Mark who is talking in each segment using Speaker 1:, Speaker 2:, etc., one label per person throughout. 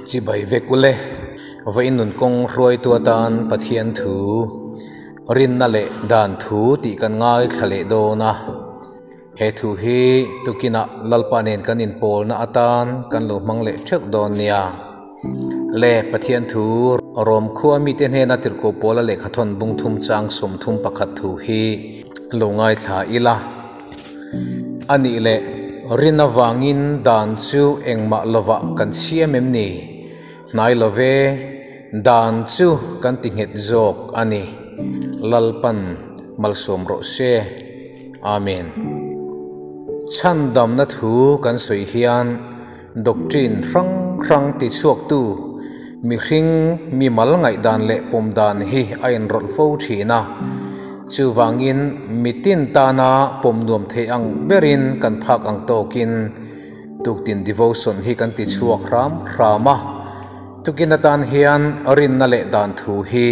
Speaker 1: Chibai vek ule, Vawiin nun kawng hruaitu atan Pathian thu, rinna leh dan thu tih kan ngaithla leh dawn a. He thu hi tukinah Lalpa nen kan inpawlna atan kan lo hmang leh theuh dawn nia. Le Pathian thu Rom khua mite hnena tirhkoh pawla lehkhathawn bung thum chang 31 thu hi lo ngaithla ila. A nih leh rin avangin dan chu engmah lovah kan siam em ni? Hnai lo ve, dan chu kan ti nghet zawk a ni. Lalpan malsawm rawh se. Amen. Chhandamna thu kan sawi hian doctrine hrang hrang ti chhuaktu mihring mimal ngaihdan leh pawm dan hi a inrawlh fo thin a. Chuvangin mitin tana pawm nuam theih ang berin kan phak ang tawkin tuktin devotion hi kan ti chhuak hram hram a. Tukin atan hian rinna leh dan thu hi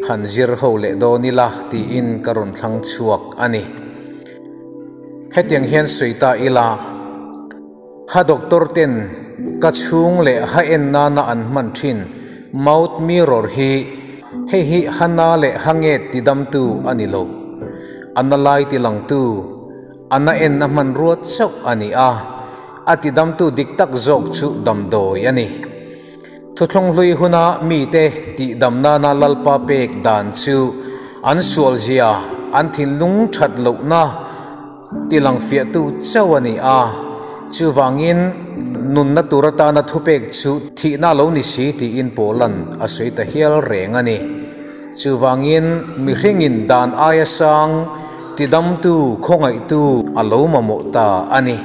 Speaker 1: han zir ho leh dawn ila tiin ka rawn thlang chhuak a ni. Hetiang hian sawi ta ila, ha doctor ten ka chhung leh ha en nana an hman thin mouth mirror hi hei hi ha na leh ha nget tidamtu a ni lo. A na lai tilangtu, a na enna hmanrua chauh a ni a, a tidamtu dik tak zawk chu damdawi a ni. Thuthlung hlui huna mite tihdam nana Lalpa pek dan chu an sualzia, an thinlung that lohna tilang fiahtu chauh a ni a. Chuvangin nunna tur atana thupek chu thihna lo ni si tiin Paula'n a sawi ta hial reng a ni. Chuvangin mihringin dan aia sang tidamtu, khawngaihtu a lo mamawh ta a ni.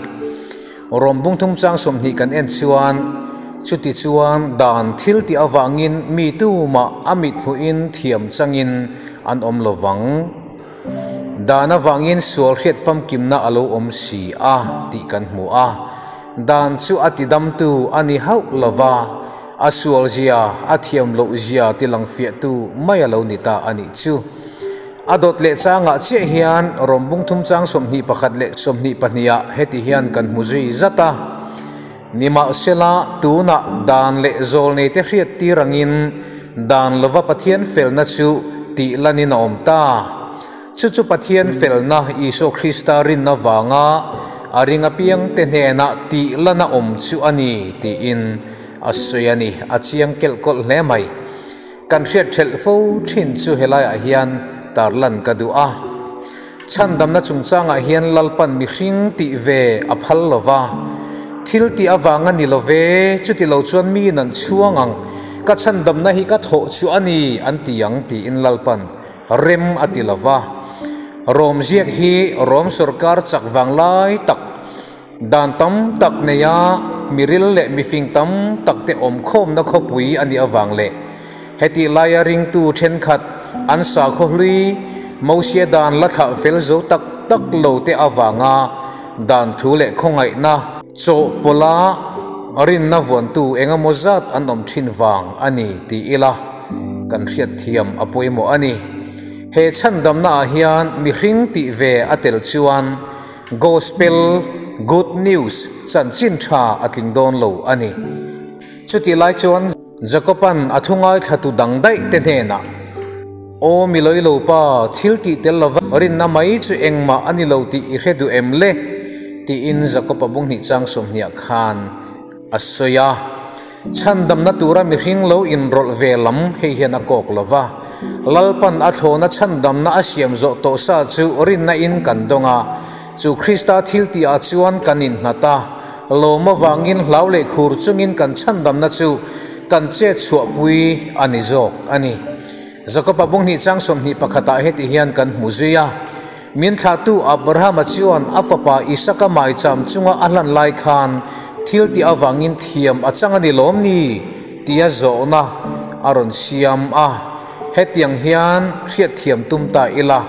Speaker 1: Rawm bung thum chang 20 kan en chuan, chuti chuan dan thil tih avangin mi tumah a mit hmuhin thiam changin an awm lo vang. Dan avangin sual hriat famkimna a lo awm si a tih kan hmu a. Dan chu a tidamtu a ni hauh lo va, a sual zia, a thiam loh zia tilang fiahtu mai a lo ni ta a nih chu. A dawt leh changah chiah hian rawm bung thum chang 21 leh 22 ah heti hian kan hmu zui zat a. Nimahsela tunah dan leh zawl nei te hriat tir angin dan lova Pathian felna chu tih lanin a awm ta. Chu chu Pathian felna Isua Krista rinna vanga a ring apiang te hnenah tih lana awm chu a ni tiin a sawi a ni. A chiang kelh kawlh hle mai. Kan hriat thelh fo thin chu helaiah hian tarlan ka duh a. Chhandamna chungchangah hian Lalpan mihring tih ve a phal lo va. Thil tih avanga ni lo ve, chuti lo chuan miin an chhuang ang, ka chhandamna hi ka thawh chu a ni an ti ang tiin Lalpan rem a ti lo va. Rom ziak hi Rom sorkar chak vang lai tak, Dan tam tak neia miril leh mifing tam tak te awm khawmna khawpui a nih avang leh hetih laia ringtu thenkhat an sakhaw hlui Mosia dan la thlah fel zo tak tak lo te avanga dan thu leh khawngaihna chawhpawlha rinna vuantu engemaw zat an awm thin vang a ni tih ila kan hriatthiam a pawimawh a ni. He chhandamna ah hian mihring tih ve a tel chuan Gospel, Good News, chanchin tha a tling dawn lo a ni. Chutih lai chuan Jacob-a'n a thu ngaithlatu dang daih te hnenah, Aw mi lawi lo pa, thil tih tel lova rinna mai chu engmah a ni lo tih i hre duh em le? tiin Jacob-a bung hnih chang 20 khan a sawi a. Chhandamna tura mihring lo inrawlh ve lam hei hian a kawk lo va. Lalpan a thlawna chhandamna a siam zawh tawh sa chu rinna in kan dawng a, chu Krista thiltih ah chuan kan innghat a. Lawm avangin hlau leh khur chungin kan chhandamna chu kan chet chhuahpui a ni zawk a ni. Jakoba bung hnih chang 21 ah heti hian kan hmu zui a, Min thlahtu Abrahama chuan a fapa Isaka maicham chunga a hlan lai khan thil tih avangin thiam a chang a ni lawm ni? tia zawhna a rawn siam a. Hetiang hian hriatthiam tum ta ila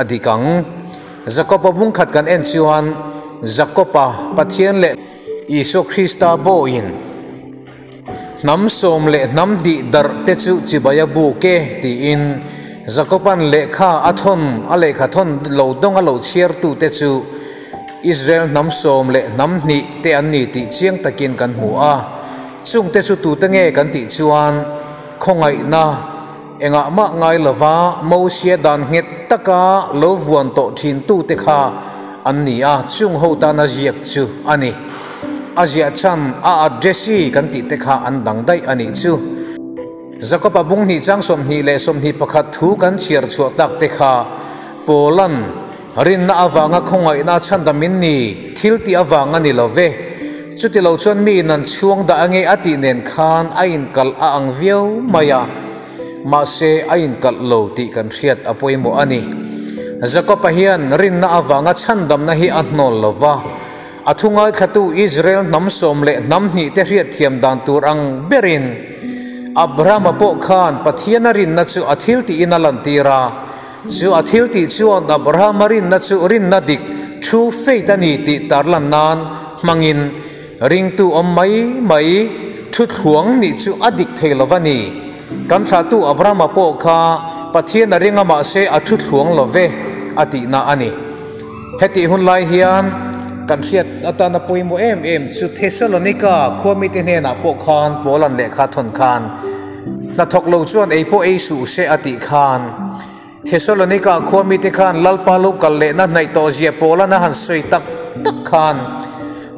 Speaker 1: a dik ang. Jakoba bungkhat kan en chuan Jakoba Pathian leh Isua Krista bawiin Hnam sawm leh hnam hnih darh te chu chibai a buk e, tiin Jakoba'n lehkha a thawn, a lehkha thawn lo dawng a lo chhiartute chu Israel hnam sawm leh hnam hnih te an ni tih chiang takin kan hmu a. Chungte chu tute nge kan tih chuan khawngaihna engah mah ngai lova Mosia dan nghet taka lo vuan tawh thintute kha an ni a, chung ho tana ziak chu a ni. A ziah chhan a addressee kan tih te kha an dang daih a nih chu. Jakob-a bung hnih chang 21 thu kan chhiar chhuah tak te kha Paul-a'n rinna avanga khawngaihna chhandam in ni thil tih avang a ni lo ve. Chuti lo chuan mi in an chhuang dah ange a tih nen khan a inkalh a ang viau mai a. Mahse a inkalh lo tih kan hriat a pawimawh a ni. Jakob-a hian rinna avanga chhandamna hi a hnawl lo va. A thu ngaithlatu Israel hnam sawm leh hnam hnih te hriatthiam dan tur ang berin Abrahama pawh khan Pathian a rinna chu a thil tiin a lantir a. Chu a thil tih chuan Abrahama rinna chu rinna dik, true faith, a ni tih tarlan nan hmangin ringtu awm mai mai thu thluang nih chu a dik thei lo va ni. Kan thlahtu Abrahama pawh kha Pathian a ring a mahse a thu thluang lo ve a tihna a ni. Hetih hun lai hian kan hriat atana pawimawh em em chu Thesalonika khua mite hnenah pawh khan Paula'n lehkha thawn khan hnathawk lo chuan ei pawh ei suh se a tih khan Thesalonika khua mite khan Lalpa lo kal lehna hnaih tawh zia Paula'n a han sawi tak tak khan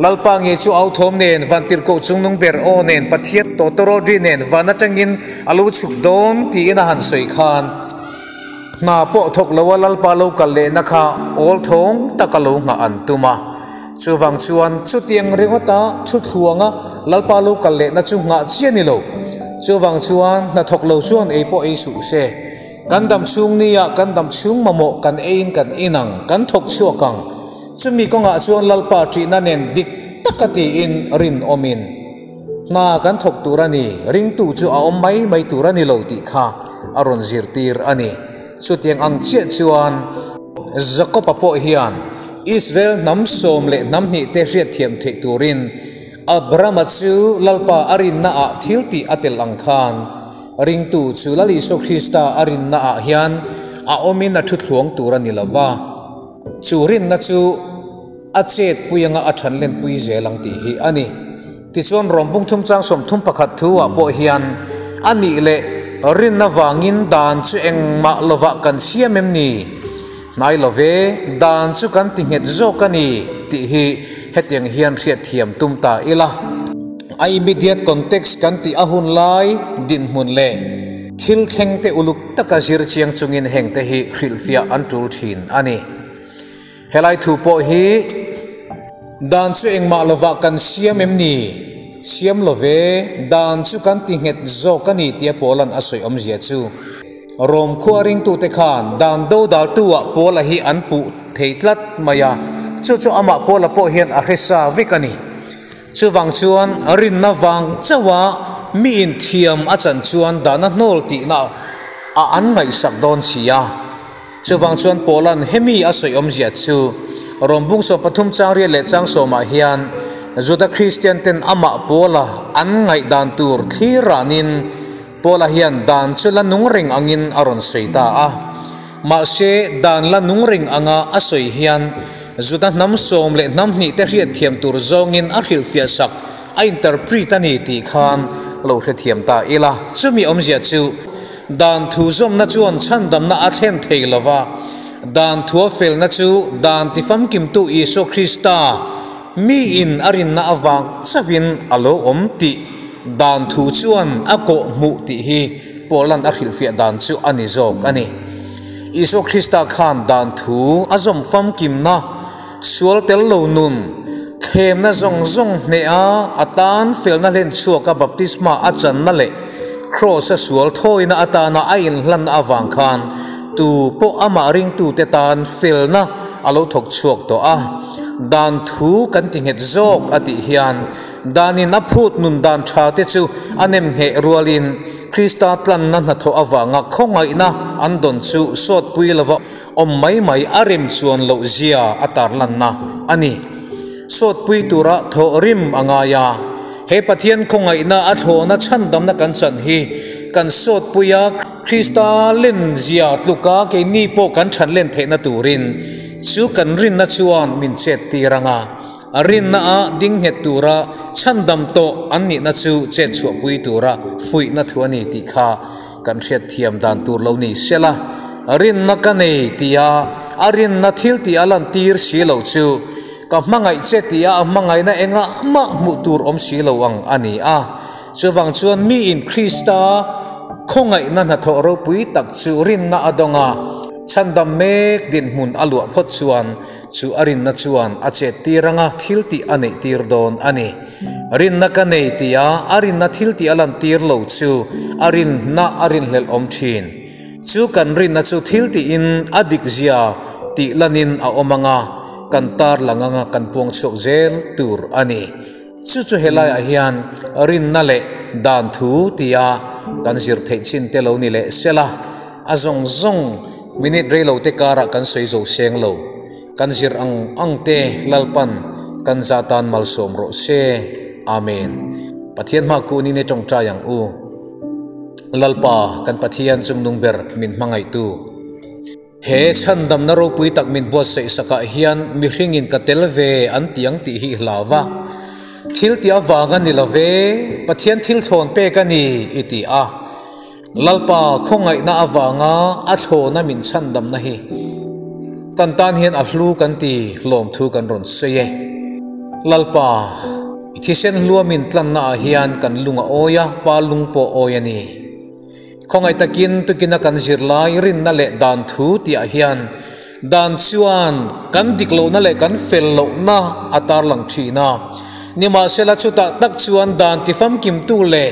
Speaker 1: Lalpa nge chu au thawm nen Vantirhkoh chungnung ber aw nen Pathian tawtawrawdri nen van atangin a lo chhuk dawn tiin a han sawi khan Hna pawh thawk lo a Lalpa lo kal lehna kha awl thawng taka lo nghah an tum a. Chuvang chuan chutiang ringawta thu thluanga Lalpa lo kal lehna chu nghah chiah ni lo. Chuvang chuan hna thawk lo chuan ei pawh ei suh se. Kan dam chhung nia kan dam chhung mamawh kan eiin kan in ang, kan thawk chhuak ang. Chumi kawngah chuan Lalpa ṭihna nen dik taka tiin rinawmin. Hna kan thawk tur a ni, ringtu chu a awm mai mai tur a ni lo tih kha a rawn zirtir a ni. Chutiang ang chiah chuan Jakob-a pawh hian Israel hnam sawm leh hnam hnih te hriatthiam theih turin Abrahama chu Lalpa a rinnaah thil tih a tel ang khan ringtu chu Lal Isua Krista a rinnaah hian a awmin a thu thluang tur a ni lo va, chu rinna chu A chet pui anga a than len pui zel ang tih hi a ni. Tichuan Rom bung thum chang 31 thu ah pawh hian a nih leh rinna vangin dan chu engmah lovah kan siam em ni? Hnai lo ve, dan chu kan ti nghet zawk a ni tih hi hetiang hian hriatthiam tum ta ila. A immediate context kan tih a hun lai dinhmun leh thil thleng te uluk taka zir chiang chungin hengte hi hrilhfiah an tul thin a ni. Helai thu pawh hi dan chu engmah lovah kan siam em ni? Siam lo ve, dan chu kan ti nghet zawk a ni tia Paula'n a sawi awmzia chu. Rom khua ringtute khan dan dodaltu-ah Paula hi an puh thei tlat mai a, chu chu amah Paula pawh hian a hre sa vek a ni. Chuvang chuan rinna vang chauha mi inthiam a chan chuan dan a hnawl tihna a an ngaihsak dawn si a. Chuvang chuan Paula'n hemi a sawi awmzia chu Rom bung 13 chang riat leh chang sawmah hian Juda Kristian ten amah Paula an ngaihdan tur thlir ranin Paula hian dan chu la nung reng angin a rawn sawi ta a. Mahse dan la nung reng anga a sawi hian Juda hnam sawm leh hnam hnih te hriatthiam tur zawngin a hrilhfiah sak a interpret a ni tih khan lo hrethiam ta ila. Chumi awmzia chu Dan thu zawmna chuan chhandamna a thlen thei lo va, dan thua felna chu dan tifamkimtu Isua Krista miin a rinna avang chauhin a lo awm tih dan thu chuan a kawh hmuh tih hi Paula'n a hrilhfiah dan chu a ni zawk a ni. Isua Krista khan dan thu a zawm famkimna, sual tel lo nun, thlemna zawng zawng hneha a tan felna hlen chhuaka baptisma a channa leh Kraws-a sual thawina atana a inhlanna avang khan tu pawh amah ringtute tan felna a lo thawk chhuak tawh a. Dan thu kan ti nghet zawk a tih hian danin a phut nun dan tha te chu a nem ngheh rualin Krista tlanna hnathawh avanga khawngaihna an dawn chu sawtpui lova awm mai mai a rem chuan loh zia a tarlanna a ni. Sawtpui tura thawh rim a ngai a. He Pathian khawngaihna a thlawna chhandamna kan chan hi kan sawtpui a, Krista len zia tluka keini pawh kan chhan len theihna turin chu kan rinna chuan min chet tir ang a. Rinna-a ding nghet tura chhandam tawh an nihna chu chet chhuahpui tura fuihna thu a ni tih kha kan hriatthiam dan tur lo ni sela. Rinna ka nei tia a rinna thil tih a lantir si lo chu ka hmangaih che tia a hmangaihna engah mah hmuh tur awm si lo ang a ni a. Chuvang chuan miin Krista khawngaihna hnathawh ropui tak chu rinna a dawng a, chhandam mek dinhmun a luah phawt chuan Chu a rinna chuan a chettir anga thil tih a neihtir dawn a ni. Rinna ka nei tia a rinna thil tih a lantir lo chu a rinna a rinhlelh awm thin. Chu kan rinna chu thil tihin a dikzia tih lanin a awm anga kan tarlang anga kan puang chhuak zel tur a ni. Chu chu helaiah hian rinna leh dan thu tia kan zir theih chin te lo ni leh sela. A zawng zawng minute rei lo te karah kan sawi zo seng lo. Kan zir ang ang te Lalpan kan za tan malsawm rawh se. Amen. Pathian hma kunin i tawngtai ang u. Lalpa kan Pathian chungnung ber min hmangaihtu. He chhandamna ropui tak min buatsaih sakah hian mihringin ka tel ve an ti ang tih hi i hlau va. Thil tih avang a ni lo ve, Pathian thil thlawn pek a ni i ti a. Lalpa khawngaihna avanga a thlawna min chhandamna hi kan tan hian a hlu kan ti lawmthu kan rawn sawi e. Lalpa, i thisen hlua min tlanna ah hian kan lung a awi a, pa lung pawh awi a ni. Khawngaih takin tukina kan zirlai rinna leh dan thu tihah hian dan chuan kan dik lohna leh kan fel lohna a tarlang thin a. Nimahsela chutah tak chuan dan tifamkimtu leh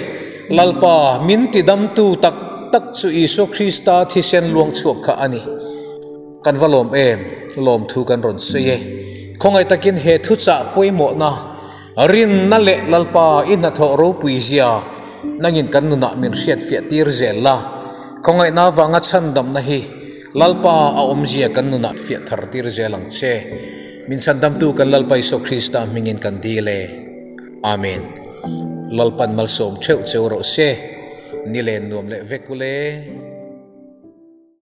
Speaker 1: Lalpa min tidamtu tak tak chu Isua Krista thisen luang chhuak kha a ni. Kan va lawm em? Lawmthu kan rawn sawi e. Khawngaih takin he thuchah pawimawhna Rinna leh Lalpa i hnathawh ropui zia nangin kan nunah min hriatfiah tir zel la. Khawngaihna avanga chhandamna hi Lalpa a awmzia kan nunah fiah thar tir zel ang che. Min chhandamtu kan Lalpa Isua Krista hmingin kan dil e. Amen. Lalpan malsawm theuh cheu rawh se. Ni len nuam leh vek ule.